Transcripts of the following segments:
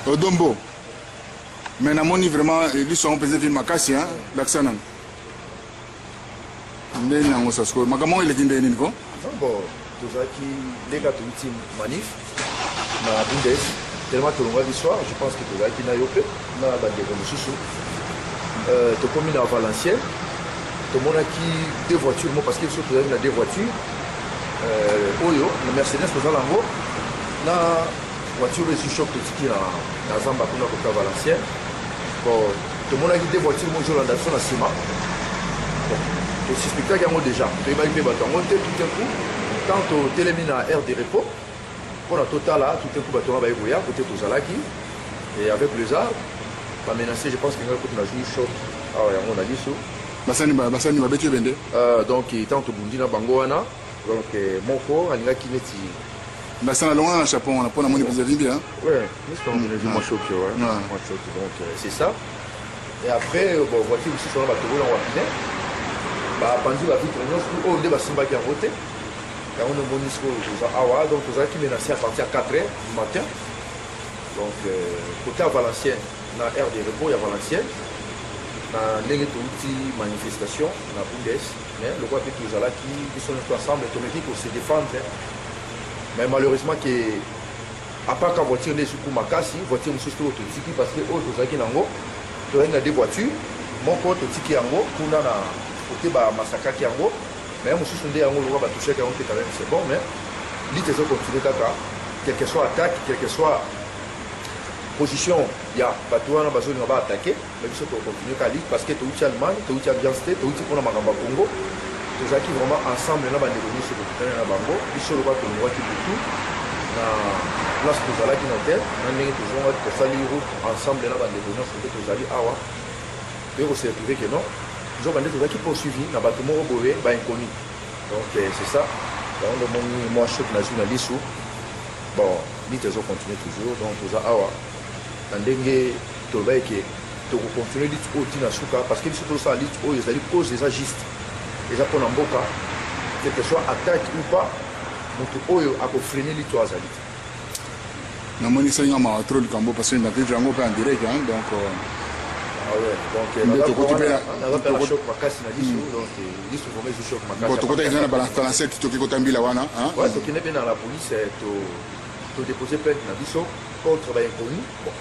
Odombo, mais namoni vraiment liso yango mpenza evi makasi, hein? Lakisa nanu ndenge yango sa sikoyo makambo yango eleki ndenge nini ko? Bon, tozalaki ndenge touti manif na Bundes, tellement tolongwaki soir, je pense que tozalaki na yo mpe na bandeko mosusu. Tokomi na Valenciennes, tomonaki deux voitures mo, parce que biso tozalaki na deux voitures, oyo na Mercedes tozala yango na voiture oyo esi choc totiki na zamba kuna kota Valenciennes. Bon, tomonaki deux voitures mo ezolanda biso na nsima. Bon, tosuspectaki yango déjà, toyebaki mpe bato yango te. Tout un coup, quand totelemi na aire de repos mpona totala, tout un coup bato wana baye koya kote tozalaki et avec les armes bamenace. Je pense que ngai kutu nazwi choc awa yango na liso. Basani, basani babeti yo bende? Donc ntango tobundi na bango wana, donc moko alingaki neti Basana longola na chapeau wana mpo namoni mpenza vimbi, hein? Ouais, n'est-ce pas, moi choc, ouais. Moi choc, donc c'est ça. Et après, bon, voiture mosusu wana batoboli yango bapine, bapanzi bavitre nyonso oyo nde basimbaki yango te. Yango nde omoni sikoyo toza awa. Donc tozalaki menacé à partir ya 4 heures du matin, donc côté ya Valenciennes, na aire de repos ya Valenciennes, na ndenge touti manifestation na Bundes. Mais lokola mpe tozalaki biso nyonso ensemble, tomeki kose défendre, mais malheureusement ke apaka voiture nde esuku makasi. Voiture mosusu oyo totiki, parce que oyo tozalaki nango, tozalaki na deux voitures, moko totiki yango kuna na kote bamasakaki yango, mais mosusu nde yango lokola batouchaki yango te, quand même c'est bon. Mais lutte ezocontinue kaka, quelle que soit attaque, quelle que soit position ya bato wana bazolinga baattaque, mais biso tokontinue kaka lutte, parce que touti Allemagne, touti ambiance te, touti mpona makambo ya Congo. Tozalaki vraiment ensemble na bandeko nyonso tokutani na bango. Biso lokola tolongwaki butu na place tozalaki na hotel, na ndenge tozongaki, tosali route ensemble na bandeko nyonso nde tozali awa, toye kose retrouver ke non, nzoka nde tozalaki poursuivi na bato moko boye bainconnu. Donc c'est ça, yango nde omoni mwa choc nazwi na lisu. Bon, lutte ezocontinue toujours. Donc toza awa na ndenge tolobaki ke tokocontinue lutte oyo ntina suka, parce que biso tozosala lutte oyo ezali cause eza juste, eza mpona mboka. Quel que soit attaque ou pas, moto oyo akofreiner lutte oyo azali te. Namoni esalinga mawa trop likambo, parce que na vivre yango mpe en direct, hein, donc Ah ouais, donc nde tokoti mpe naza mpe na choc makasi na lisu, donc lisu vraiment ezwi choc makasi. Bon, tokotaki eza na Valenciennes, toki kotambila wana, hein? Ouais, tokende mpe na la police, to todépose plainte na biso contre bainconnu. Bon,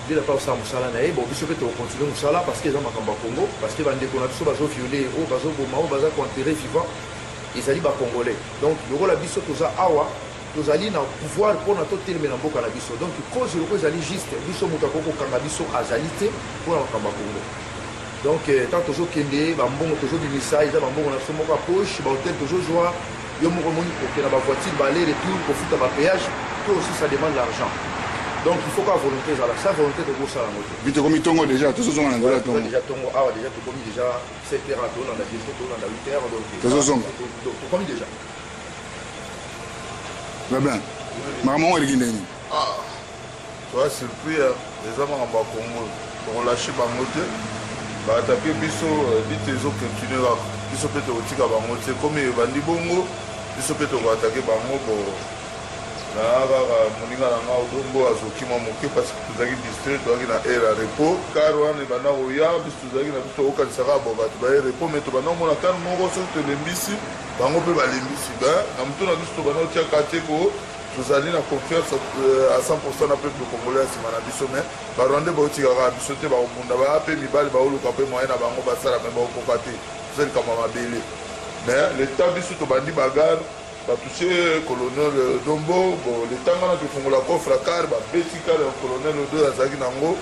bila pa kosala mosala na ye. Bon, biso mpe tokocontinue mosala, parce que eza makambo ya Congo, parce que bandeko na biso bazoviole, oyo bazoboma, oyo baza koenterre vivant, ezali bacongolais. Donc lokola biso toza awa, tozali na pouvoir mpona totelemela mboka na biso. Donc cause loko ezali juste, biso moto akoki kokanga biso azali te mpona makambo ya Congo. Donc tant tozokende, bambongo tozobimisa eza bambongo na biso moko ya poche, bahotel tozozwa, yo moko omoni kokende na bavoiture baaller retour, kofuta bapéage, tout aussi ça demande l'argent. Donc il faut ka volonté ezala, sa volonté tokosala yango te. Vi tokomi ntongo déjà, tozozonga na nzela ntongo. Déjà ntongo awa, déjà tokomi déjà 7 heures, tolanda bientôt tolanda 8 heures, donc tozozonga. Tokomi déjà. Babin, makambo yango eleki ndenge nini? Ah, toza surpris, eza makambo ya Congo, tokolâcher bango te. Baattaquer biso, lutte ezocontinue kaka. Biso mpe tokotika bango te. Komi ebandi bongo, biso mpe tokoattaquer bango. Bo na kaka moninga na nga Odombo azoki mwa moke, parce que tozalaki distrait, tozalaki na aire ya repos. Car wana ebanda koya, biso tozalaki na biso tokokanisaka bo bato baye repos, mais tobanda komona car moko. Soki tolembisi bango mpe balembisi na motu na biso, tobanda kotiaka te ko tozali na confiance à 100 na peuple congolais ya nsima na biso. Mais barwandais baotikaka biso te, bakobunda, baya mpe mibali, baoluka mpe moyen na bango basala, me bakokoka te. Toza likambo ya mabele, mais leta biso tobandi bagarre, batouche colonel Dombo. Bon, leta ngana tofongola coffre ya car, babeti car ya colonel oyo azalaki nango,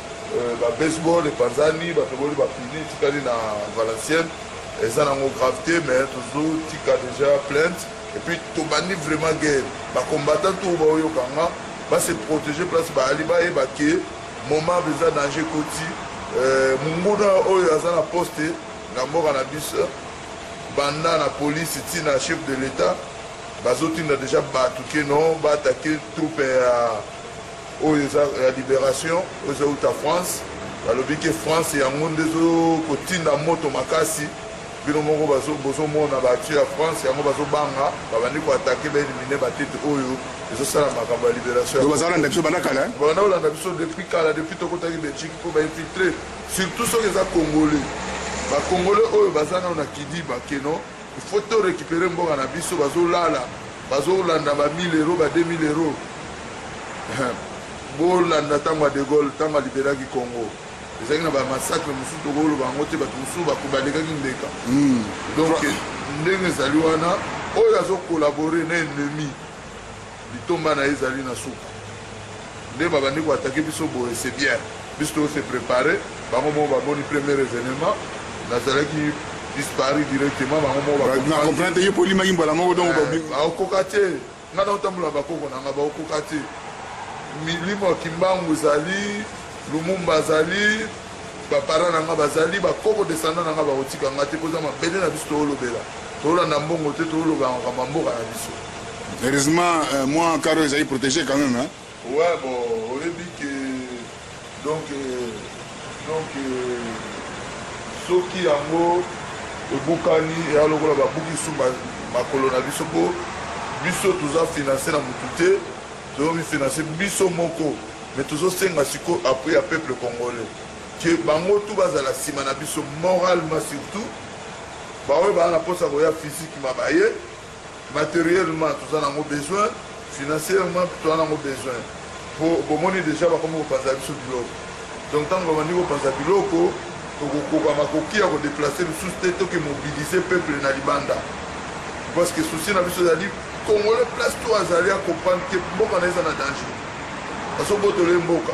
babaseball epanzani, batoboli bapine, etikali na Valenciennes. Eza nango grave te, mais tozotika déjà plainte et puis tobandi vraiment guerre. Bacombattant to baoyokanga base protéger place baali, bayeba ke moment eza danger koti. Monguna oyo aza na poste na mboka na biso, banda na police ntina chef de l'État, bazotinda déjà bato ke non, baattaquer troupe ya oyo eza ya libération oyo ezauta France. Balobi ke France yango nde ezokotinda moto makasi. Bino moko bazo bozo mona ba actu ya France yango bazo banga babandi ko attaquer ba eliminer ba tete oyo ezo sala makambo ya liberation ya Donc baza kolanda biso banda kala hein? Babanda kolanda biso depuis kala depuis tokotaki Belgique po ba infiltrer surtout soki eza congolais ba congolais oyo baza nano na kidiba que non il faut to recuperer mboka na biso bazo lala bazo landa ba 1000 euros ba 2000 euros bolanda tango ya de Gaulle tango a liberaki Congo. Ezalaki na ba massacre mosusu tokoloba yango te, bato mosusu balekaki mbeka. Donc ndenge ezali wana, oyo azo collaborer na ennemi, litomba na ye ezali na suka. Nde babandi ko attaquer biso boye, c'est bien. Biso tozo se preparer, bango moko bamoni premier evenement, nazalaki disparu directement, bango moko ba Na comprendre te, yo pe olimaki mbala moko donc Bakokoka te. Nga nao tambola ba koko na nga bao koka te milimo ya kimbangu ezali lumumba azali ba parents na nga bazali ba koko descendant na nga bako tika nga te po eza mabele na biso too lobela too landa mbongo te too lobela makambo ya mboka na biso. Heureusement mua car oyo ezali protege quand meme hein. Ouais bon oyebi que donc donc soki yango ebukani eya lokola babuki su makolo na biso po biso toza finance na mutu te tozo mi finance biso moko mais tozo senga sikoyo appui ya peuple congolais que bango tout bazala sima na biso moralement surtout ba oyo baza na posa koya physiquement baye. Materiellement toza nango besoin, financierement toza nango besoin po bomoni dejà bakomi kopanza biso biloko donc tango babandi kopanza biloko tokokoka makoki ya ko deplacer lisusu te toke mobiliser peuple na libanda parce que souci na biso ezali congolais place tout azali a comprendre que mboka na ye eza na danger bazobotola ye mboka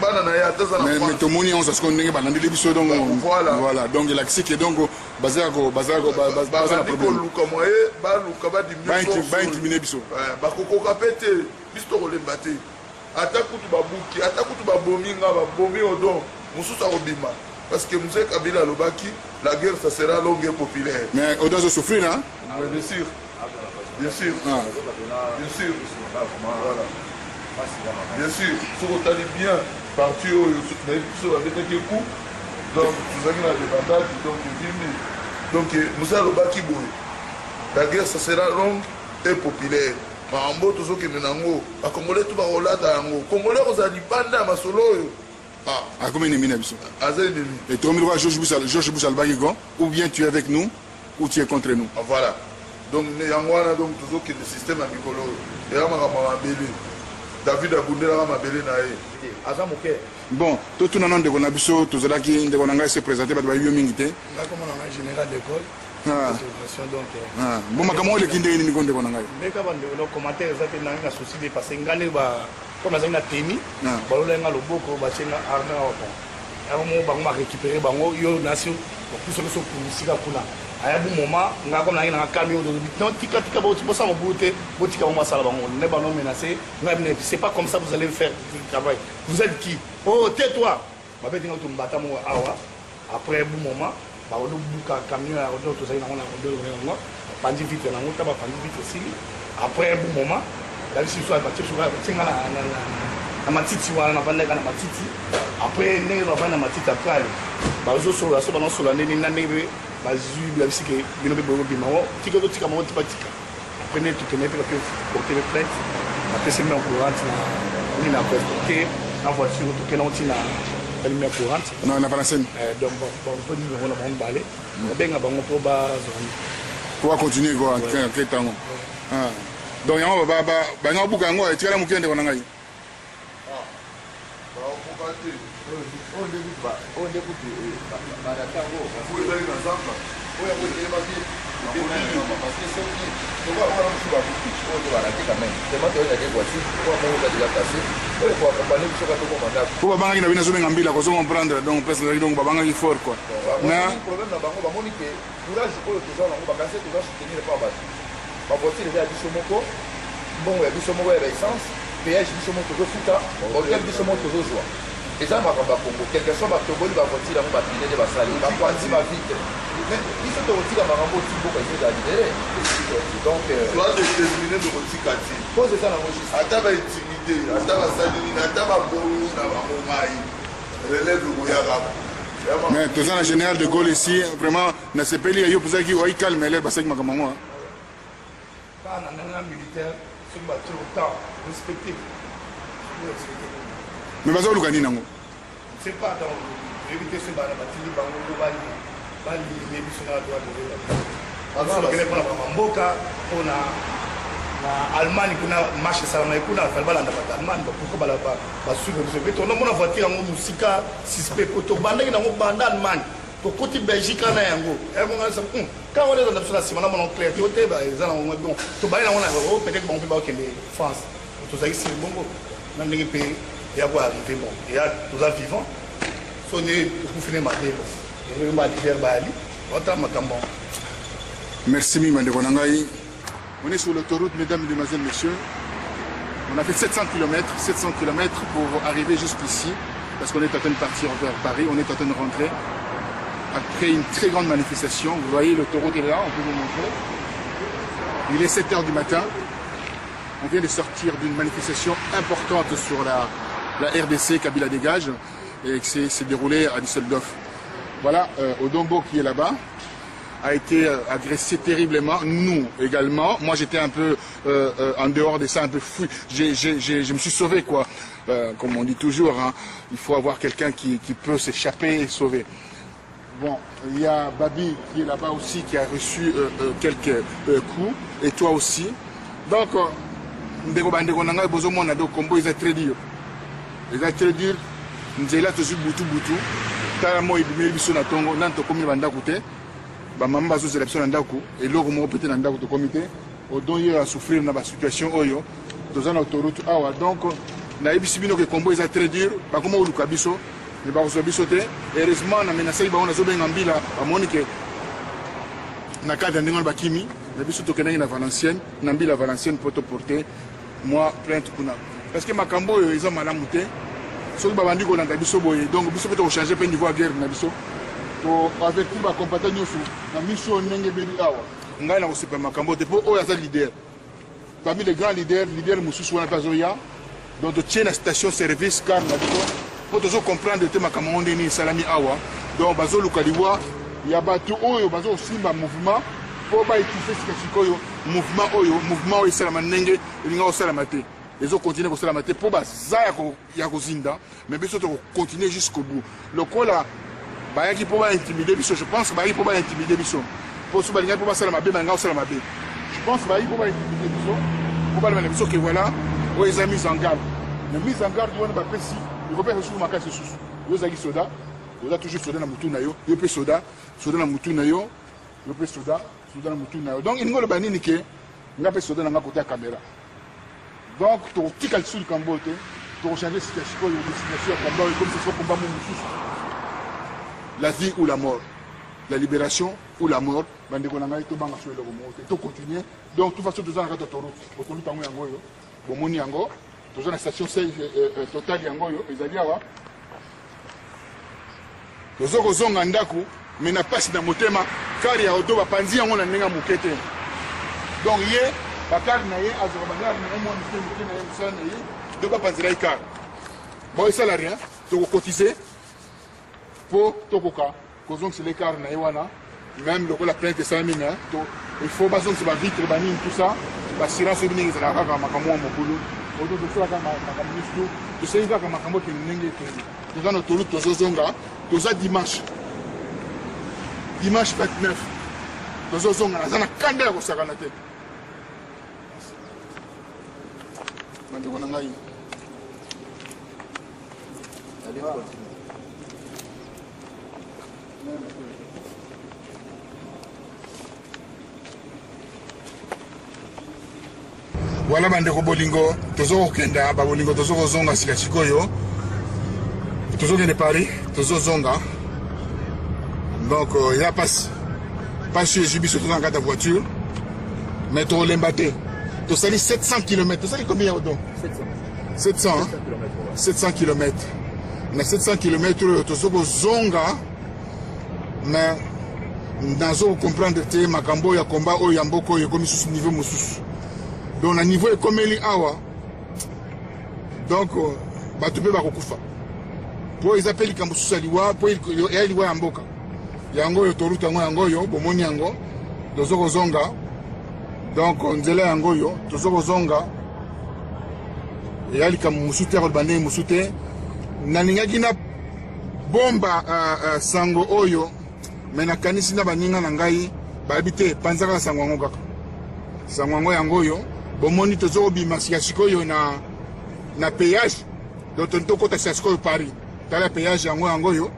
bana na ye ata aza na Mais France tomoni yango sasiko ndenge balandeli biso donc voilà. Voilà donc elakisi ke donc baza ko baza ko baza na Babandi problème. koluka moyen baluka ba diminuer force Ba oyo. intiminer biso. Eh, bakokoka pe te, biso tokolemba te. Ata kutu babuki, ata kutu babomi nga, babomi Odon, mosusu akobima. Parce que Mzee Kabila alobaki, la guerre ça sera longue et populaire. Mais Odon azo souffrir hein? Mais bien sûr. Bien sûr. Ah. Bien sûr. Voilà. Bien sûr, soki otali bien partie oyo nayebi biso babetaki coup donc tozalaki na debandade donc evimbi donc Musa alobaki boye la guerre ça sera longue et populaire makambo oyo tozokende na yango bacongolais tu bakolata yango congolais akozala libanda ya masolo oyo ah. Akomi ennemi na biso. Aza ennemi. Et tokomi lokola George Bush, George Bush alobaki ko ou bien tu es avec nous ou tu es contre nous. Ah, voilà. Donc yango wana donc tozokende système ya mikolo oyo eza makambo ya mabele. David abundelaka mabele na ye. Aza moke. Bon, totuna nano ndeko na biso, tozalaki ndeko na ngai se presenter bato bayebi yo mingi te. Nga kombo na ngai General de Gaulle. Ah. Autorisation donc. Ah. Bon makambo oyo eleki ndenge nini ko ndeko na ngai? Ndeka ba ndeko donc commentaire eza te nangi na souci de parce que ngai nde ba comme nazalaki na tenue Ah. balolaki nga loboko batie nga arme awa bon. Yango moko bango ba récupérer bango yo nasi biso biso sika kuna. Aya bu moment nga comme nangi na calme yo non tika tika bo bosala mobulu te botika bango basala bango ne ba non menacer nga bino c'est pas comme ça vous allez faire du travail. Vous êtes qui? Oh tais-toi. Babeti nga tumbata moko awa après bu moment ba odo buka camion ya odo tozali nango na odo yango bapandi vitre nango ta bapandi vitre esili après bu moment babisi biso batie biso batie nga na matiti wana navandaka na matiti après ndenge bavandi na matiti après ale bazosolola so banasolola ndenge na ndenge mpe bazwi babisi ke bino mpe boyobima ngo tika totika bango ti batika après nde tokende mpe bape porte mpe plainte bapesi main courante na nini na te na voiture tokende ngo ti na lumière courante Na, na Valenciennes. Donc bon, bon, mpo nini bango na bango mibale babenga bango mpo bazwa Po ba continuer ko enquête yango. Ah. Donc yango ba ba ba nga buka yango etikala moke ndeko na ngai. Bakokoka te. Oyo nde kutu ba oyo nde kutu barata yango. Oyo ezali na zamba. Oyo yango etelemaki parce que soki lokola wana mosusu babuki oyo nde barate quand même tellement toyei na voiture oyo moko eza déjà cassé oyo ekoaccompagne biso kaka tokoma ndako. Po babangaki na bino azobenga mbila kozo comprendre donc place nazalaki donc babangaki fort quoi. Na problème na bango bamoni ke courage oyo toza nango bakanisi toza soutenir par bato ba voiture eza ya biso moko mbongo ya biso moko ya ba essence péage biso moko tozofuta hotel biso moko tozozwa eza makambo ya Congo quelque soit batoboli ba voiture yango bapine nde basali bapanzi ba vitre mais biso tokotika makambo oti mboka ezo ezala libéré donc Toza déterminé tokotika te. Cause eza nango juste. Ata ba intimide, ata basali nini, ata babomi na bango ngai relève ekoya kaka. Mais toza na général de Gaulle ici, vraiment nasepeli ya yo mpozaki oyi calme elere basalaki makambo yango. Kaka na ndenge na militaire, soki batie autant respecte, respecte. Mais bazoluka nini yango? C'est pas donc toyebi te soki bana batindi bango po balimine biso na droit de l'homme mpona bama mboka mpona na Allemagne kuna marche esalamaki kuna fale balanda bato Allemagne pourquoi basuivre biso mpe tonomona voiture yango mosika suspect po tobandaki nango banda Allemagne tokoti Belgique na yango kaka wana eza na biso na nsima na mona clair te ote eza nango bon tobandi nango na peut-être bango mpe bakokende France tozalaki sili bongo na ndenge mpe ya koarrive bon eya toza vivant so nde tokufi nde mabe bon ezoki ba leader bayali otala makambo. Merci mingi bandeko na ngai. On est sur l'autoroute, mesdames, mesdemoiselles, messieurs. On a fait 700 km, 700 km pour arriver jusqu'ici, parce qu'on est en train de partir vers Paris, on est en train de rentrer. Après une très grande manifestation, vous voyez l'autoroute est là, on peut vous montrer. Il est 7 h du matin. On vient de sortir d'une manifestation importante sur la RDC, Kabila dégage, et qui s'est déroulée à Düsseldorf. Voilà, Odombo qui est là-bas a été agressé terriblement, nous également. Moi j'étais un peu en dehors de ça, un peu fou. Je me suis sauvé, quoi. Comme on dit toujours, hein, il faut avoir quelqu'un qui peut s'échapper et sauver. Bon, il y a Babi qui est là-bas aussi, qui a reçu quelques coups, et toi aussi. Donc, ndeko bandeko na ngai bozomona do kombo eza très dur. Eza très dur. Nzela tozwi butu butu. Tala moi ebimeli biso na tongo, nani tokomi na bandako te. Bamama bazozela biso na ndako, eloko moko pete na ndako tokomi te. Odon ye asouffrir na basituation oyo toza na autoroute awa. Donc nayebisi bino ke kombo eza très dur, bakoma koluka biso me bakozwa biso te. Heureusement na menasaki bango, nazobenga mbila, bamoni ke na cadre ya ndenge wana bakimi na biso. Tokendaki na Valenciennes, na mbila Valenciennes, mpo toporte mwa plainte kuna, parce que makambo oyo eza malamu te. Soki babandi kolanda biso boye, donc biso mpe tokochange mpe niveau ya guerre na biso. Toavertir bakompata nyonso na miso oyo ndenge ebebi awa. Ngai na kosepa makambo te, mpo oyo aza leader parmi les grands leaders, leader mosusu wana mpe azoya. Donc totie na station service car na biso, mpo tozocomprendre te makambo yango ndenge nini esalami awa. Donc bazoluka liwa ya bato oyo bazosimba mouvement mpo baétouffe. Sika sikoyo mouvement oyo esalama ndenge elinga kosalama te, ezokontinue kosalama te, mpo baza ya kozinda. Mais biso tokocontinue jusqu'au bout. Lokola bayaki mpo baintimide biso, je pense bayaki mpo baintimide biso, mpo so balingaki mpo basala mabe, balinga kosala mabe. Je pense bayaki mpo baintimide biso, mpo balema na biso ke voilà, oyo eza mise en garde. Na mise en garde wana bapesi, ekopesa susu makasi lisusu. Yo ozalaki soda, oza toujours soda na motu na yo. Yo mpe soda, soda na motu na yo. Yo mpe soda, soda na motu na yo. Donc elingi oloba nini? Ke nga mpe soda na nga kote ya caméra. Donc tokotika lisusu likambo oyo te, tokochange sika sikoyo destination ya combat oyo, comme ce soit combat mo mosusu, la vie ou la mort, la libération ou la mort. Bandeko na ngai, tobanga so eloko moko te, tocontinue. Donc toute façon toza na kati ya autoroute. Autoroute yango, yango oyo bomoni yango, toza na station Total, yango oyo ezali awa. Toza kozonga ndako, me na pasi na motema. Car ya oto bapanzi yango na ndenge ya moke te. Donc ye bacar na ye azwaka bacar na ye mwa mike mike na ye, mosala na ye. Donc bapanzela ye car. Bon, esala rien, tokokotize mpo tokoka kozongisela ye car na ye wana. Même lokola plainte esalami, mais il faut bazongisa bavitre, banini, tout ça, baassurance oyebi ndenge ezalaka kaka makambo mwa mokulu oto. Tosalaka makambo nyonso, tosengi kaka makambo ekende ndenge ekende. Toza na autoroute, tozozonga. Toza dimanche 29, tozozonga. Naza na kanda ya kosakana te, bandeko na ngai. Allez, on continue. Voilà bandeko bolingo, tozokokenda babolingo, tozokozonga sika sikoyo, tozokende Paris, tozozonga. Donc ya pasi pasi ezwi biso, toza na kati ya voiture, mais tokolemba te. Tosali 700 km, tosali combien ya donc 700, hein? 700 km. Na 700 km oyo tozokozonga, mais nazo comprendre te makambo oyo ya komba oyo ya mboka oyo ekomi susu niveau mosusu. Donc na niveau ekomeli awa, donc bato mpe bakokufa. Mpo eza mpe likambo susu ya liwa, mpo eya liwa ya mboka. Yango oyo toruta yango, yango oyo bomoni yango, tozo kozonga. Donc nzela yango oyo tozo kozonga, eya likambo mosusu te, ya koloba ndenge mosusu te. Nalingaki na bomba sango oyo, me nakanisi na baninga na ngai bayebi te, panza kaka sango yango, kaka sango yango. Yango oyo bomoni, tozo kobima sika sikoyo na péage. Donc toni tokɔta sika sikoyo Paris. Tala péage yango, yango oyo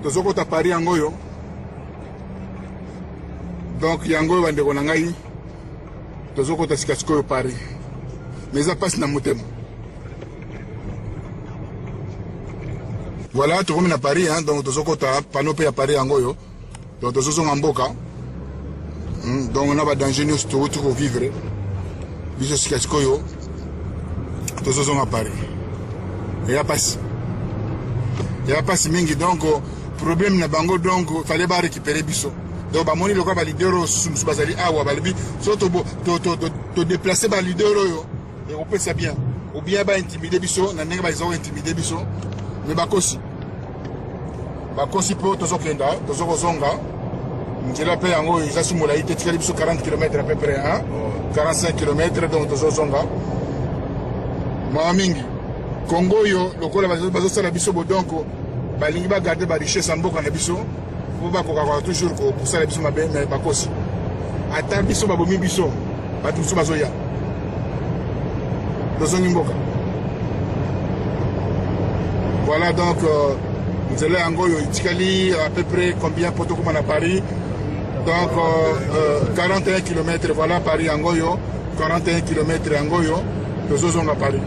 tozokɔta Paris, yango oyo. Donc yango oyo, bandeko na ngai, tozokɔta sika sikoyo Paris. Mais eza mpasi na motema. Voilà, tokomi na Paris, hein. Donc tozokɔta panneau mpe ya Paris, yango oyo. Donc tozozonga mboka. Donc na badanger nyonso touti kovivre biso, sika sikoyo tozozonga Paris. Eya mpasi, eya mpasi mingi. Donc problème na bango, donc fallait barécupérer biso. Donc bamoni lokola baleader oyo mosusu bazali awa, balobi so todéplace baleader oyo, ekopesa bien, ou bien baintimide biso na ndenge baza kointimide biso. Mais bakosi, bakosi, mpo tozokenda, tozokozonga. Nzela mpe yango eza si molai te, etikali biso 40 km à peu près, hein? 45 km. Donc tozozonga, mawa mingi. Kongo oyo, lokola bazosala biso bo, donc balingi bagarde barichesse ya mboka na biso mpo bakokaka toujours kosala biso mabe. Mais bakosi. Ata biso babomi biso, bato mosusu bazoya. Tozongi mboka. Voilà, donc nzela yango oyo, etikali à peu près combien po tokóma na Paris? Donc 41 km. Voilà Paris, yango oyo, 41 km yango oyo, tozozonga Paris.